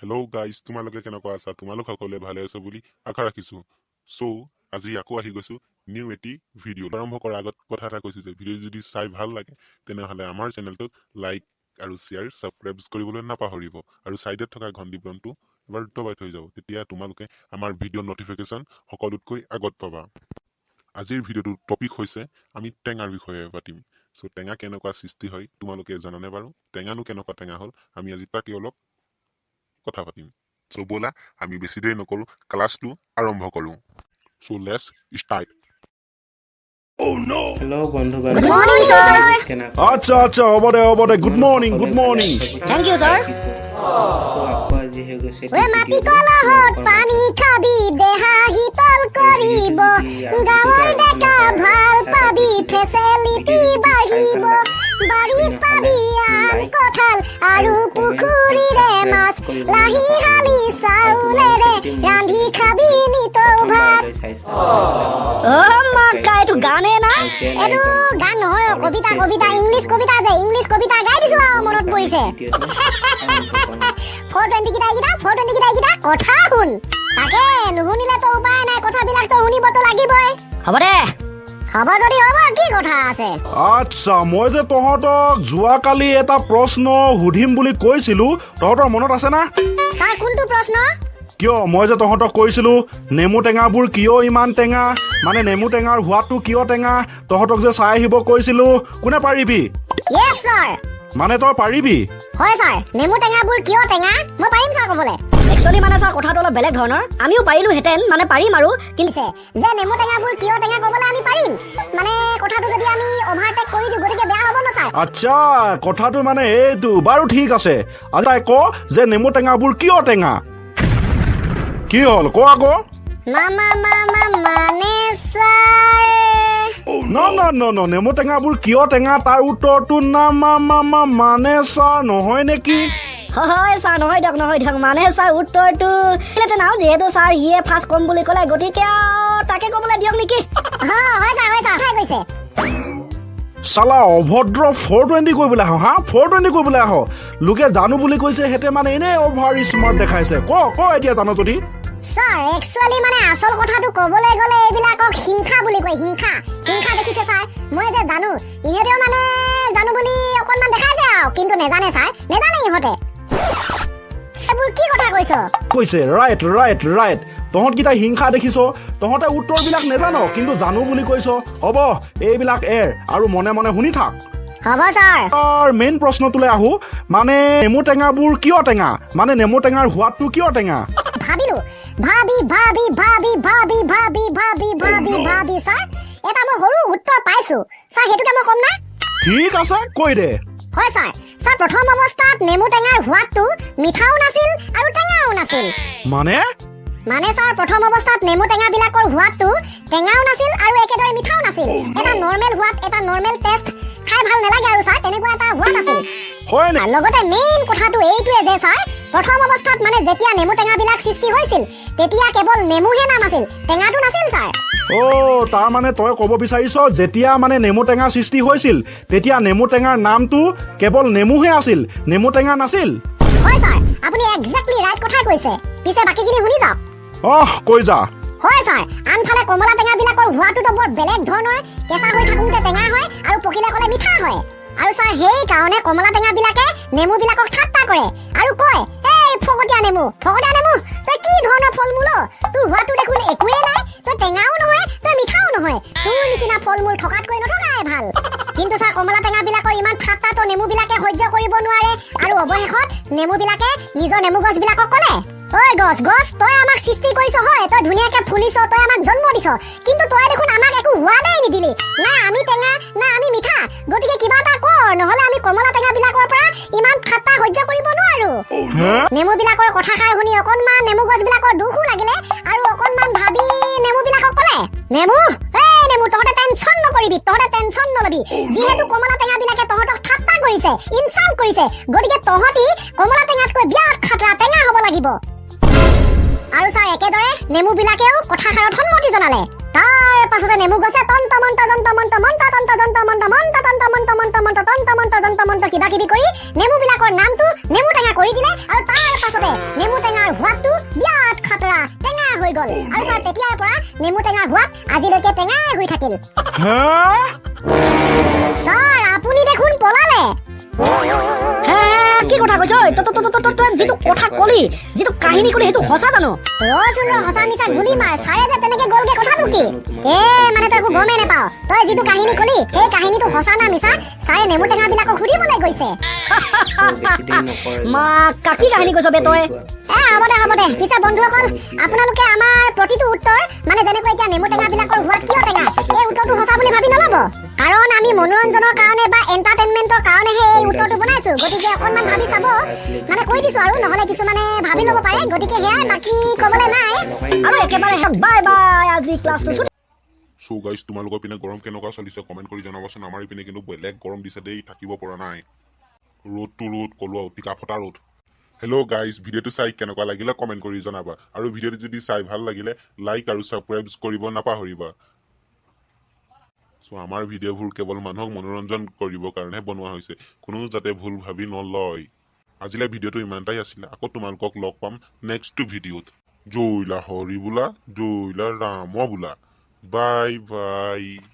Hello' guys, তোমালোকে কেনেকুৱা আছা? তোমালোক সকলোৱে ভালে আছো বুলি আশা ৰাখিছোঁ। চ' আজি আকৌ আহি গৈছোঁ নিউ এটি ভিডিঅ'। আৰম্ভ কৰাৰ আগত কথা এটা কৈছোঁ যে ভিডিঅ' যদি চাই ভাল লাগে, তেনেহ'লে আমাৰ চেনেলটোক লাইক আৰু শ্বেয়াৰ, ছাবস্ক্ৰাইব কৰিবলৈ নাপাহৰিব আৰু ছাইডত থকা ঘণ্টি বটনটো এবাৰ দবাই থৈ যাব। তেতিয়া তোমালোকে আমাৰ ভিডিঅ' নটিফিকেশ্যন সকলোতকৈ আগত পাবা। আজিৰ ভিডিঅ'টোৰ টপিক হৈছে আমি টেঙাৰ বিষয়ে পাতিম। চ' টেঙা কেনেকুৱা সৃষ্টি হয়, তোমালোকে জানানে বাৰু? টেঙানো কেনেকুৱা টেঙা হ'ল, আমি আজি তাকে অলপ কথা পাতিম। চ' ব'লা, আমি বেছি দেৰি নকৰোঁ, ক্লাছটো আৰম্ভ কৰোঁ। So let's start. Hello বন্ধু। Good morning, sir. কেনেকুৱা? আচ্ছা, হ'ব দে, হ'ব দে। Good morning, good morning. Thank you, sir. আকৌ আজি হৈ গৈছে। ঐ মাটি কলহত পানী খাবি, দেহা শীতল কৰিব। গাঁৱৰ ডেকা ভাল পাবি, ফেচিলিটি বাঢ়িব। বাৰীত পাবি আম, কঁঠাল আৰু পুখুৰীৰে মাছ। লাহি শালি চাউলেৰে ৰান্ধি খাবি নিতৌ ভাত। অ মাকা, এইটো গানে না? এইটো গান নহয় অ, কবিতা, কবিতা। ইংলিছ কবিতা যে, ইংলিছ কবিতা গাই দিছো আৰু মনত পৰিছে। 420 কেইটা, এইকেইটা 420 কেইটা, এইকেইটা কথা শুন। তাকে নুশুনিলে তো উপায় নাই, কথাবিলাকতো শুনিবতো লাগিবই। হ'ব দে। হ'ব যদি হ'ব, কি কথা আছে? আচ্ছা, মই যে তহঁতক যোৱাকালি এটা প্ৰশ্ন সুধিম বুলি কৈছিলো, তহঁতৰ মনত আছে না? ছাৰ, কোনটো প্ৰশ্ন? কিয়, মই যে তহঁতক কৈছিলো নেমু টেঙাবোৰ কিয় ইমান টেঙা, মানে নেমু টেঙাৰ সোৱাদটো কিয় টেঙা, তহঁতক যে চাই আহিব কৈছিলো, কোনে পাৰিবি? Yes sir. মানে তই পাৰিবি? হয় ছাৰ, নেমু টেঙাবোৰ কিয় টেঙা মই পাৰিম ছাৰ ক'বলৈ। একচুৱেলি মানে ছাৰ, কথাটো অলপ বেলেগ ধৰণৰ। আমিও পাৰিলোহেঁতেন, মানে পাৰিম আৰু, কিন্তু পিছে যে নেমু টেঙাবোৰ কিয় টেঙা ক'বলৈ আমি পাৰিম, মানে কথাটো যদি আমি অভাৰটেক কৰি দিওঁ, গতিকে বেয়া হ'ব ন ছাৰ? আচ্ছা, কথাটো মানে এইটো। বাৰু ঠিক আছে, আজি তাই ক যে নেমু টেঙাবোৰ কিয় টেঙা। কি হ'ল, ক আকৌ। মামা মামা মানে ছাৰ ন ন ন ন, নেমু টেঙাবোৰ কিয় টেঙা, তাৰ উত্তৰটো না মা মা মা মানে ছাৰ নহয় নেকি? হয় ছাৰ, নহয় দিয়ক, নহয় দিয়ক। মানে ছাৰ, উত্তৰটো হেঁতেন আৰু যিহেতু ছাৰ সিয়ে ফাৰ্ষ্ট ক'ম বুলি ক'লে, গতিকে আৰু তাকে ক'বলৈ দিয়ক নেকি? হয় হয় ছাৰ, হয় ছাৰ, ঠাই কৈছে। চালা অভদ্ৰ, 420 কৰিবলৈ আহ, হা, 420 কৰিবলৈ আহ। লোকে জানো বুলি কৈছে, সেতে মানে এনেই অভাৰ স্মাৰ্ট দেখাইছে। ক ক এতিয়া জানো যদি। ছাৰ, একচুৱেলি মানে আচল কথাটো ক'বলৈ গ'লে এইবিলাকক হিংসা বুলি কয়, হিংসা। হিংসা দেখিছে ছাৰ, মই যে জানো, ইহঁতেও মানে জানো বুলি অকণমান দেখাইছে আৰু, কিন্তু নেজানে ছাৰ, নেজানে ইহঁতে। এইবোৰ কি কথা কৈছ? কৈছে, ৰাইট ৰাইট ৰাইট। তহঁতকেইটা হিংসা দেখিছ, তহঁতে উত্তৰবিলাক নেজান, কিন্তু জানো বুলি কৈছ। হ'ব, এইবিলাক এৰ আৰু মনে মনে শুনি থাক। হ'ব ছাৰ। তাৰ মেইন প্ৰশ্নটোলৈ আহো, মানে নেমু টেঙাবোৰ কিয় টেঙা, মানে নেমু টেঙাৰ সোৱাদটো কিয় টেঙা? ভাবিলো, ভাবি ভাবি ভাবি ভাবি ভাবি ভাবি ভাবি ভাবি ছাৰ, এটা মই সৰু উত্তৰ পাইছো ছাৰ, সেইটোকে মই ক'ম না? ঠিক আছে, কৈ দে। হয় ছাৰ। ছাৰ, প্ৰথম অৱস্থাত নেমু টেঙাৰ সোৱাদটো মিঠাও নাছিল আৰু টেঙাও নাছিল। মানে? মানে ছাৰ, প্ৰথম অৱস্থাত নেমু টেঙাবিলাকৰ সোৱাদটো টেঙাও নাছিল আৰু একেদৰে মিঠাও নাছিল। এটা নৰ্মেল সোৱাদ, এটা নৰ্মেল টেষ্ট, খাই ভাল নালাগে আৰু ছাৰ, তেনেকুৱা এটা সোৱাদ আছিল। হয় নে? আৰু লগতে মেইন কথাটো এইটোৱে যে ছাৰ, প্ৰথম অৱস্থাত মানে যেতিয়া নেমু টেঙাবিলাক সৃষ্টি হৈছিল, তেতিয়া কেৱল নেমুহে নাম আছিল, টেঙাটো নাছিল ছাৰ। অ', তাৰ মানে তই ক'ব বিচাৰিছ, যেতিয়া মানে নেমু টেঙা সৃষ্টি হৈছিল, তেতিয়া নেমু টেঙাৰ নামটো কেৱল নেমুহে আছিল, নেমু টেঙা নাছিল? হয় ছাৰ, আপুনি একজেক্টলি ৰাইট কথাই কৈছে। পিছে বাকীখিনি শুনি যাওক। অহ, কৈ যা। হয় ছাৰ, আনফালে কমলা টেঙাবিলাকৰ সোৱাদটোতো বৰ বেলেগ ধৰণৰ। কেঁচা হৈ থাকোঁতে টেঙা হয় আৰু পকিলে ক'লে মিঠা হয়। আৰু ছাৰ, সেইকাৰণে কমলা টেঙাবিলাকে নেমুবিলাকক ঠাট্টা কৰে আৰু কয়, "এই ফকতীয়া নেমু, ফকতীয়া নেমু, তই কি ধৰণৰ ফল মূল অ? তোৰ সোৱাদটো দেখোন একোৱেই নাই। তই টেঙাও নহয়, তই মিঠাও নহয়। তোৰ নিচিনা ফল মূল থকাতকৈ নথকাই ভাল।" কিন্তু ছাৰ, কমলা টেঙাবিলাকৰ ইমান ঠাট্টাটো নেমুবিলাকে সহ্য কৰিব নোৱাৰে আৰু অৱশেষত নেমুবিলাকে নিজৰ নেমু গছবিলাকক ক'লে, "ঐ গছ, গছ, তই আমাক সৃষ্টি কৰিছ হয়, তই ধুনীয়াকে ফুলিছ, তই আমাক জন্ম দিছ, কিন্তু তই দেখোন আমাক একো সোৱাদেই নিদিলি। না আমি টেঙা, না আমি মিঠা। গতিকে কিবা এটা কৰ, নহ'লে আমি কমলা টেঙাবিলাকৰ পৰা ইমান ঠাট্টা সহ্য কৰিব নোৱাৰো।" হে? নেমুবিলাকৰ কথাষাৰ শুনি অকণমান নেমু গছবিলাকৰ দুখো লাগিলে আৰু অকণমান ভাবি নেমুবিলাকক ক'লে, "নেমু, এই নেমু, তহঁতে টেনচন নকৰিবি, তহঁতে টেনচন নলবি। যিহেতু কমলা টেঙাবিলাকে তহঁতক ঠাট্টা কৰিছে, ইনচাল্ট কৰিছে, গতিকে তহঁতি কমলা টেঙাতকৈ বিৰাট খাতৰা টেঙা হ'ব লাগিব।" আৰু ছাৰ, একেদৰে নেমুবিলাকেও কথাষাৰত সন্মতি জনালে। তাৰ পাছতে নেমু গছে তন্ত মন্ত যন্ত মন্ত মন্ত তন্ত যন্ত মন্ত মন্ত তন্ত মন্ত মন্ত মন্ত তন্ত মন্ত যন্ত মন্ত কিবা কিবি কৰি নেমুবিলাকৰ নামটো নেমু টেঙা কৰি দিলে আৰু তাৰ পাছতে নেমু গ'ল। আৰু ছাৰ, তেতিয়াৰ পৰা নেমু টেঙাৰ সোৱাদ আজিলৈকে টেঙাই হৈ থাকিল। হে? ছাৰ, আপুনি দেখোন পলালে। হে, কি কথা কৈছ ঐ? তই তই তই তই তই যিটো কথা কলি, যিটো কাহিনী কলি, সেইটো সঁচা জানো? ৰচোন ৰ, সঁচা মিছা গুলি মাৰ। ছাৰে যে তেনেকে গ'লগে, কথাটো কি? এ মানে তই একো গমেই নাপাৱ। তই যিটো কাহিনী কলি, সেই কাহিনীটো সঁচা না মিছা, ছাৰে নেমু টেঙাবিলাকক সুধিবলৈ গৈছে। বেছি দেৰি নকৰে। মা কাকি, কাহিনী কৈছ বে তই। এ হ'ব দে, হ'ব দে। পিছে বন্ধুসকল, আপোনালোকে আমাৰ প্ৰতিটো উত্তৰ, মানে যেনেকৈ এতিয়া নেমু টেঙাবিলাকৰ সোৱাদ কিয় টেঙা, এই উত্তৰটো সঁচা বুলি ভাবি নল'ব। কাৰণ আমি মনোৰঞ্জনৰ কাৰণে বা এণ্টাৰটেইনমেণ্টৰ কাৰণেহে এই উত্তৰটো বনাইছো। গতিকে অকণমান ভাবি চাব, মানে কৈ দিছো আৰু, নহ'লে কিছুমানে ভাবি ল'ব পাৰে। গতিকে সেয়াই, বাকী ক'বলৈ নাই। আৰু একেবাৰে বাই বাই, আজি ক্লাছটো ছুটি। চ' গাইজ, তোমালোকৰ পিনে গৰম কেনেকুৱা চলিছে কমেণ্ট কৰি জনাবচোন। আমাৰ ইপিনে কিন্তু বেলেগ গৰম দিছে দেই, থাকিব পৰা নাই। ৰ'দটো ৰ'দ কলোৱা, টিকা ফটা ৰ'দ। হেল্ল' গাইজ, ভিডিঅ'টো চাই কেনেকুৱা লাগিলে কমেণ্ট কৰি জনাবা আৰু ভিডিঅ'টো যদি চাই ভাল লাগিলে লাইক আৰু ছাবস্ক্ৰাইব কৰিব নাপাহৰিবা। চ' আমাৰ ভিডিঅ'বোৰ কেৱল মানুহক মনোৰঞ্জন কৰিবৰ কাৰণেহে বনোৱা হৈছে, কোনো যাতে ভুল ভাবি নলয়। আজিলৈ ভিডিঅ'টো ইমানটাই আছিলে। আকৌ তোমালোকক লগ পাম নেক্সট ভিডিঅ'ত। জয়লা হৰি বোলা, জয়লা ৰাম বোলা। Bye bye.